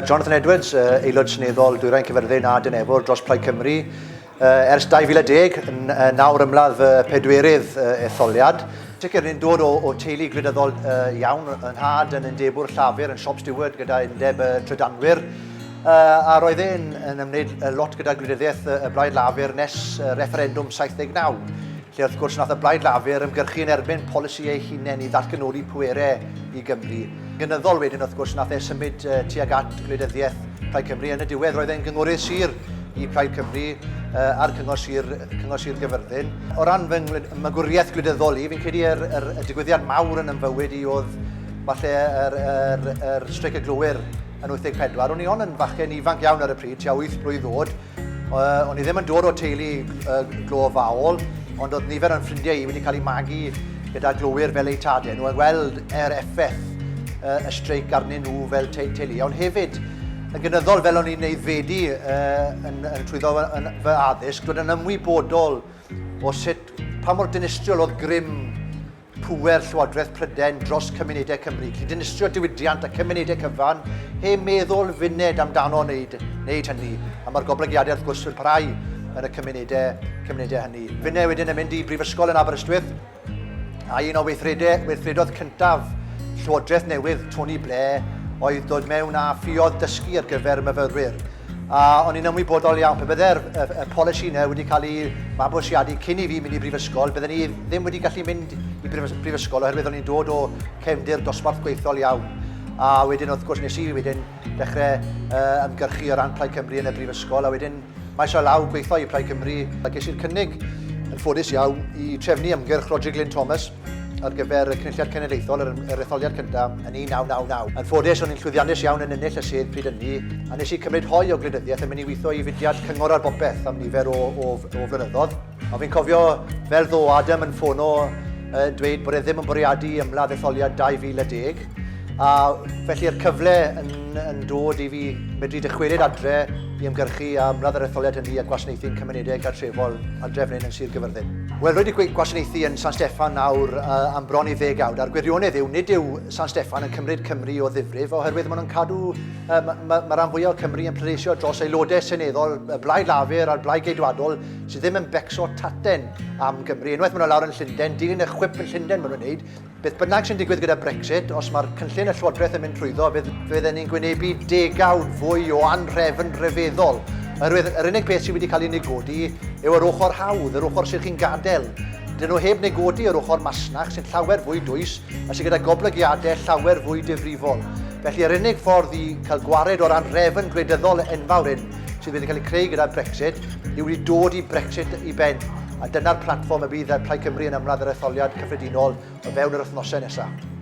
Jonathan Edwards, Aelod Seneddol Dwyrain Cyfyrddin a Dinefwr dros Plaid Cymru. Ers 2010, yn nawr ymladd fy pedwerydd etholiad. Sicr, ni'n dod o, o teulu gwleidyddol iawn, yn nhad yn undebwr llafur, yn shop steward gyda undeb y trydanwyr. A roedd e'n yn ymwneud lot gyda gwleidyddiaeth y Blaid Lafur nes referendwm 79, lle wrth gwrs nath y Blaid Lafur ymgyrchu yn erbyn polisi ei hunain i ddatganoli pwerau i Gymru. Gynyddol wedyn wrth gwrs nath e symud tuag at gwleidyddiaeth Plaid Cymru. Yn y diwedd roedd e'n gynghorydd sir i Plaid Cymru a'r Cyngor Sir, Cyngor Sir Gyfyrddin. O ran fy magwriaeth gwleidyddol i, fi'n credu yr, yr, y digwyddiad mawr yn ymfywyd i oedd falle yr, yr, yr streic y glowyr yn 84. O'n i ond yn fachgen ifanc iawn ar y pryd, tua 8 blwydd oed. O'n i ddim yn dod o teulu glofaol, ond oedd nifer o'n ffrindiau i wedi cael eu magu gyda glowyr fel eu tadau nhw a gweld yr effaith y streic arnyn nhw fel teulu. Ond hefyd, yn gynyddol fel o'n i'n aeddfedu yn, yn trwyddo yn fy addysg, dod yn ymwybodol o sut, pa mor dinistriol oedd grym pŵer Llywodraeth Prydain dros cymunedau Cymru, gallu dinistrio diwydiant a cymunedau cyfan, heb meddwl funed amdano wneud, wneud hynny. A mae'r goblygiadau wrth gwrs yn parhau yn y cymunedau, cymunedau hynny. Finne wedyn yn mynd i Brifysgol yn Aberystwyth, a un o weithredau, weithredoedd cyntaf Llywodraeth newydd Tony Blair oedd dod mewn â ffioedd dysgu ar gyfer myfyrwyr. A o'n i'n ymwybodol iawn, pe bydde'r y, y polisi yna wedi cael ei mabwysiadu cyn i fi mynd i brifysgol, bydden ni ddim wedi gallu mynd i brifysgol oherwydd o'n i'n dod o cefndir dosbarth gweithiol iawn. A wedyn wrth gwrs nes i wedyn dechrau uh, ymgyrchu o ran Plaid Cymru yn y brifysgol a wedyn maes o law gweithio i Plaid Cymru a ges i'r cynnig yn ffodus iawn i trefnu ymgyrch Roger Glyn Thomas ar gyfer y Cynulliad Cenedlaethol, yr, yr etholiad cyntaf, yn 1999. Yn ffodus, o'n i'n llwyddiannus iawn yn ennill y sedd pryd hynny, a nes i cymryd hoe o gwleidyddiaeth yn mynd i weithio i fudiad Cyngor ar Bopeth am nifer o, o, o flynyddoedd. Ond fi'n cofio fel ddo Adam yn ffono yn dweud bod e ddim yn bwriadu ymladd etholiad 2010, a felly'r cyfle yn, yn dod i fi medru dychwelyd adre i ymgyrchu a ymladd yr etholiad hynny a gwasanaethu'n cymunedau gartrefol adre fan hyn yn Sir Gyfyrddin. Wel, rwy wedi gwasanaethu yn San Steffan nawr uh, am bron i ddegawd, a'r gwirionedd yw, nid yw San Steffan yn cymryd Cymru o ddifrif, oherwydd maen nhw'n cadw, uh, mae ma, ma rhan fwyaf o Cymru yn pleidleisio dros aelodau seneddol, y Blaid Lafur a'r Blaid Geidwadol, sydd ddim yn becso taten am Gymru. Unwaith maen nhw lawr yn Llundain, dilyn y chwip yn Llundain maen nhw'n wneud, Beth bynnag sy'n digwydd gyda Brexit, os mae'r cynllun y Llywodraeth yn mynd trwyddo, fydd, fydden ni'n gwynebu degawd fwy o anhrefn rhyfeddol. Oherwydd yr unig beth sydd wedi cael ei negodi yw yr ochr hawdd, yr ochr sydd chi'n gadael. Dyn nhw heb negodi yr ochr masnach sy'n llawer fwy dwys a sydd gyda goblygiadau llawer fwy difrifol. Felly yr unig ffordd i cael gwared o'r anhrefn gwleidyddol enfawr hyn sydd wedi cael ei creu gyda Brexit yw i dod i Brexit i ben. A dyna'r platfform y bydd Plaid Cymru yn ymladd yr etholiad cyffredinol o fewn yr wythnosau nesaf.